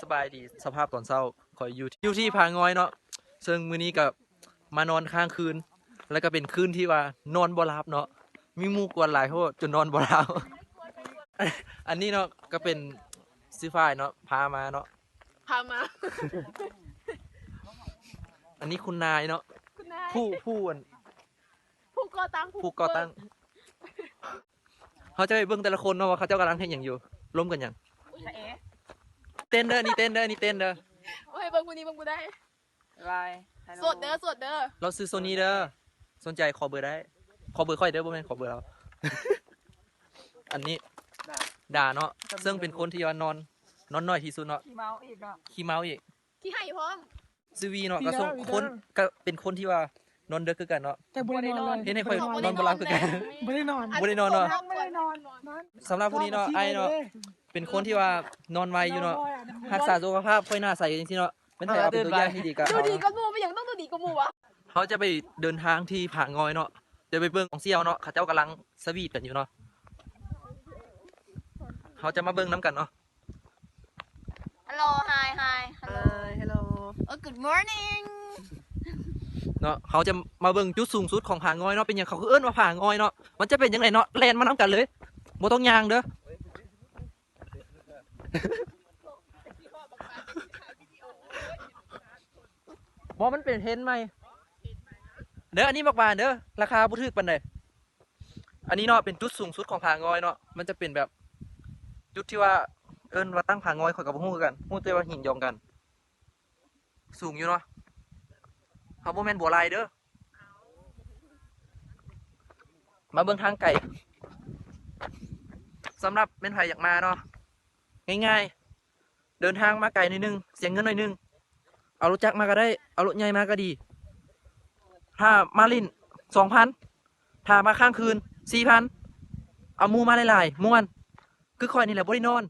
ສະບາຍດີ ສະພາບຕອນເຊົ້າ ຂ້ອຍຢູ່ ຢູ່ທີ່ຜາງອຍເນາະ ເຊິ່ງມື້ນີ້ກໍມານອນຄ້າງຄືນ ແລ້ວກໍເປັນຄືນທີ່ວ່ານອນບໍ່ຫຼັບເນາະ ມີໝູ່ກວນຫຼາຍໂພດຈົນນອນບໍ່ຫຼັບ. ອັນນີ້ເນາະ ກໍເປັນຊື່ຝ້າຍເນາະ ພາມາເນາະ ພາມາ ອັນນີ້ຄຸນນາຍເນາະ ຄຸນນາຍ ຜູ້ ຜູ້ອັນ ຜູ້ກໍ່ຕັ້ງ ຜູ້ກໍ່ຕັ້ງ ເຮົາຈະໄປເບິ່ງແຕ່ລະຄົນເນາະວ່າເຂົາເຈົ້າກຳລັງເຮັດຫຍັງຢູ່ ລົມກັນຫຍັງ ເຕັ້ນເດີ ນີ້ເຕັ້ນເດີ ນີ້ເຕັ້ນເດີ ໂອ້ຍ ເບິ່ງຜູ້ນີ້ ເບິ່ງຜູ້ໄດ້ ລາຍ ໂສດເດີ ໂສດເດີ ລາວຊື່ໂຊນີເດີ ສົນໃຈຂໍເບີໄດ້ ຂໍເບີຂ້ອຍເດີ ບໍ່ແມ່ນຂໍເບີລາວ ອັນນີ້ດາເນາະ ເຊິ່ງເປັນຄົນທີ່ວ່ານອນ ນອນໜ້ອຍທີ່ສຸດເນາະ ຂີ້ເມົາອີກເນາະ ຂີ້ເມົາອີກ ຂີ້ໄຫ້ພ້ອມ ຊື່ວີເນາະ ກໍສົ່ງຄົນ ກໍເປັນຄົນທີ່ວ່ານອນເດິກຄືກັນເນາະ ແຕ່ບໍ່ໄດ້ນອນ ເຮັດໃຫ້ຂ້ອຍນອນບໍ່ຫຼັບຄືກັນ ບໍ່ໄດ້ນອນ ບໍ່ໄດ້ນອນເນາະ ບໍ່ໄດ້ນອນ ສຳລັບຜູ້ນີ້ເນາະ ອ້າຍເນາະ ເປັນຄົນທີ່ວ່ານອນໄວຢູ່ເນາະ ຮັກສາສຸຂະພາບ ຂ້ອຍໜ້າໃສຈັ່ງຊີ້ເນາະ ແມ່ນໃຜເອົາເປັນຕົວຢ່າງທີ່ດີກັບ ດູດີກວ່າໝູ່ ເປັນຫຍັງຕ້ອງດູດີກວ່າໝູ່ວະ ເຮົາຈະໄປເດີນທາງທີ່ຜາງອຍເນາະ ຈະໄປເບິ່ງກອງສ່ຽວເນາະ ເຂົາເຈົ້າກຳລັງສະຫວີດກັນຢູ່ເນາະ ເຮົາຈະມາເບິ່ງນຳກັນເນາະ. Hello, hi, hi. Hello. Hi, hello. Oh, good morning. ເນາະ ເຮົາຈະມາເບິ່ງຈຸດສູງສຸດຂອງຜາງອຍເນາະ ເປັນຫຍັງເຂົາຄືເອີ້ນວ່າຜາງອຍເນາະ ມັນຈະເປັນຈັ່ງໃດເນາະ ແລ່ນມານຳກັນເລີຍ ບໍ່ຕ້ອງຍ່າງເດີ ບໍ່ ມັນເປັນເທຣນໃໝ່ເດີ ອັນນີ້ໝາກບານເດີ ລາຄາບໍ່ຖືກປານໃດ. ອັນນີ້ເນາະ ເປັນຈຸດສູງສຸດຂອງຜາງອຍເນາະ ມັນຈະເປັນແບບຈຸດທີ່ວ່າເອີ້ນວ່າຕັ້ງຜາງອຍ ຂ້ອຍກໍບໍ່ຮູ້ຄືກັນ ຮູ້ແຕ່ວ່າຫີນຢອງກັນ ສູງຢູ່ເນາະ ເຮົາບໍ່ແມ່ນບົວລາຍເດີ ມາເບິ່ງທາງໄກ ສຳລັບແມ່ນໃຜຢາກມາເນາະ ງ່າຍໆ ເດີນທາງມາໄກໜ້ອຍໜຶ່ງ ເສຍເງິນໜ້ອຍໜຶ່ງ ເອົາລົດຈັກມາກໍໄດ້ ເອົາລົດໃຫຍ່ມາກໍດີ ຖ້າມາຫຼິ້ນ ສອງພັນ ຖ້າມາຄ້າງຄືນ ສີ່ພັນ ເອົາໝູ່ມາຫຼາຍໆ ມ່ວນ ຄືຂ້ອຍນີ້ແຫຼະ ບໍ່ໄດ້ນອນ